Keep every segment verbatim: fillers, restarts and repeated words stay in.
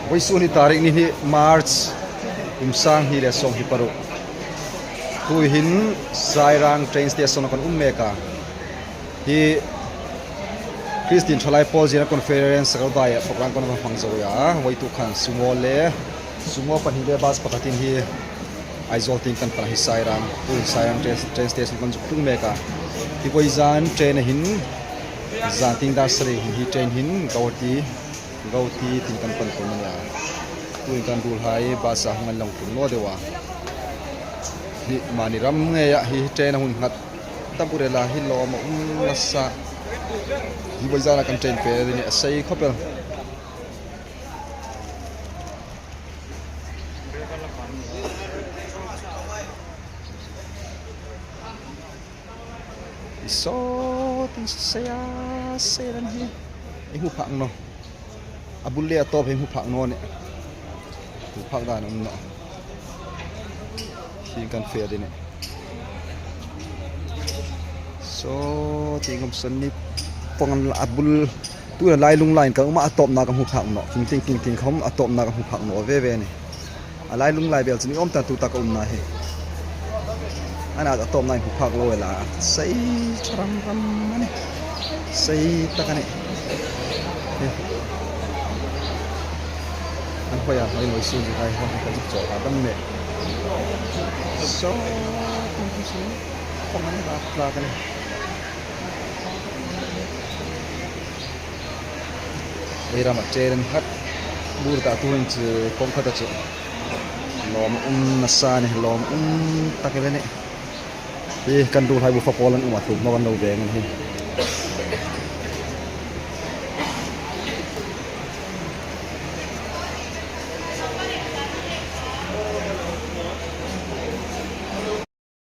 Vawisun hi tarik hni hi March, kum sang hni le sawmhni paruk. Tuhin Sairang train station-a kan um mek a. Hi Christian Thalai Pawl Zina Conference Sakaldai-a program kan hmang zo a. Vawituk khan sumo le, sumo pahni le bus pakhatin hi Aizawl tieng kan pan hi Sairang. Tuhin Sairang train, train station kan zuk tlung mek a. Hi vawizan train a hin, zan tieng dar sari hin hi train hin Guwahati, Guwahati tieng kan pan tum a nih. Tuhin kan ruolhai bus-a hung an lang tlung naw deu a. Hi mani ram ngeia hi train a hung nghat ta bur el a, hi lawm a um nasa. Hi vawizana kan train fe a ni a, a sei khawp el. Saw tieng sei a, sei dan hi. Ei hmu phak naw. A bul le a tawp hi hmu phak naw nih. Hmu phak dan um naw. Hi kan fe a nih. Saw tieng um san ni pawng a bul. Tuhin a lailung laia kan um a, a tawpna kan hmu phak naw. King tieng, king tieng khawm a tawpna kan hmu phak naw ve ve a nih. A lailung lai vel chu ni awm tak tuta ka umna hi. A na a tawpna hi hmu phak lo el a. Sei ṭha ram ram a nih. Sei tak a nih. Hi. An hoi a, hoi noi sun zi hai, hoi ka zuk chaw a dam mek. Saw tieng um san ni pawng a nih, rak rak a nih. Ei rama train an nghat bur ta tuhin chu kawng khata chu lawm um nasa a nih, lawm um tak el a nih. Hi kan ruolhai bu fa pawl an um a, tlung naw kan lo veng a nih.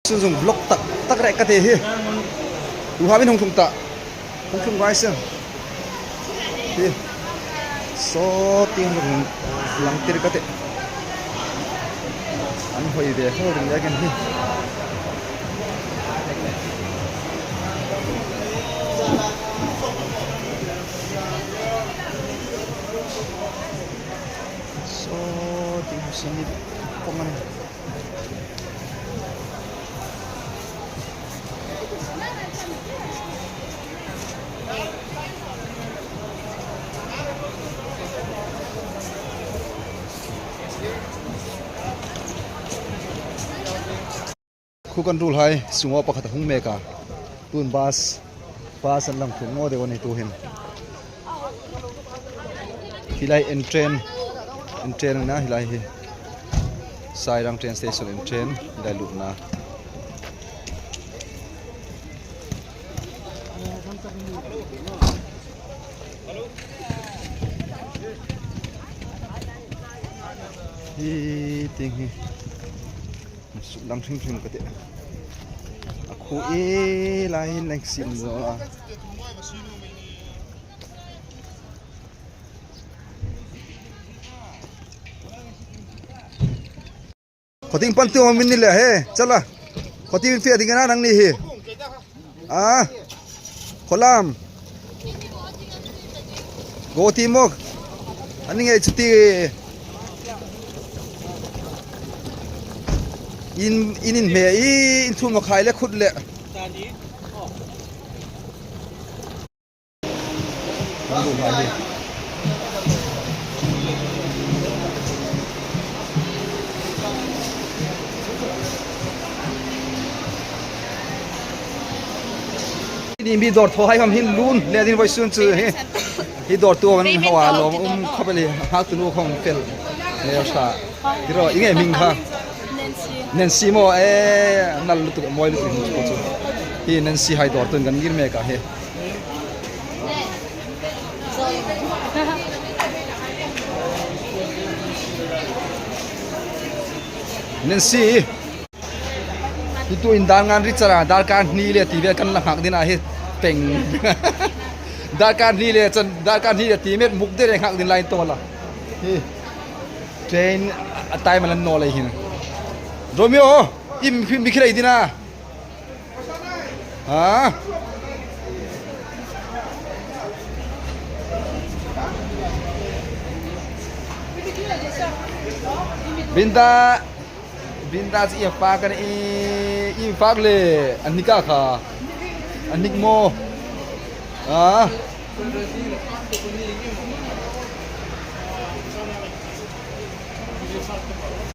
Sun zung vlog tak tak rek ka ti hi. Tu hamin hung tlung ta. Hung tlung vai sen. Hi. Saw tieng hung lang tir ka ti. An hoi ve ho ring le kan hi. Saw tieng hung san ni pawng a nih. Khu kan ruolhai sumo pakhat a hung mek a. Tuhin bus, bus an lang tlung naw deu a nih tuhin. Hi lai entrance, entrance a na hi lai hi. Sairang train station entrance, hi lai lutna. Hi tieng hi. Suk dang hrim hrim ka ti. A khu e lai hin leng sim zo a. Khawtieng pan ti awm in ni le he, chala. Khawtieng fe ding a na nang ni hi. A. Kholam. Guwahati mok. Ani ngei chu ti. In, in, in hme i, in thum khai le khut le. Ni mi dawr thaw hai khawm hin lun le ding vawisun chu hi. Hi dawrtu an hawa lawm um khawp el, hak tu nu khawm fel. Ni sa. Tiro, i nge hming kha? Nancy. Nancy maw, e, nal lutuk, mawi lutuk hming chu chu. Hi Nancy hai dawrtu kan ngir mek a hi. Nancy. Hi tuhin dar nga an ri chara, darkar hni le ti ve kan la nghak ding a hi peng. Darkar hni le chan, darkar hni le ti met muk de le nghak ding lai to la. Hi. Train a time lan naw lei hin. Romeo, i mi, mi khi lei ding a. Ha? Binta, Binta chu i fak a ni, i fak le, an hnik a kha. An hnik maw. Ah.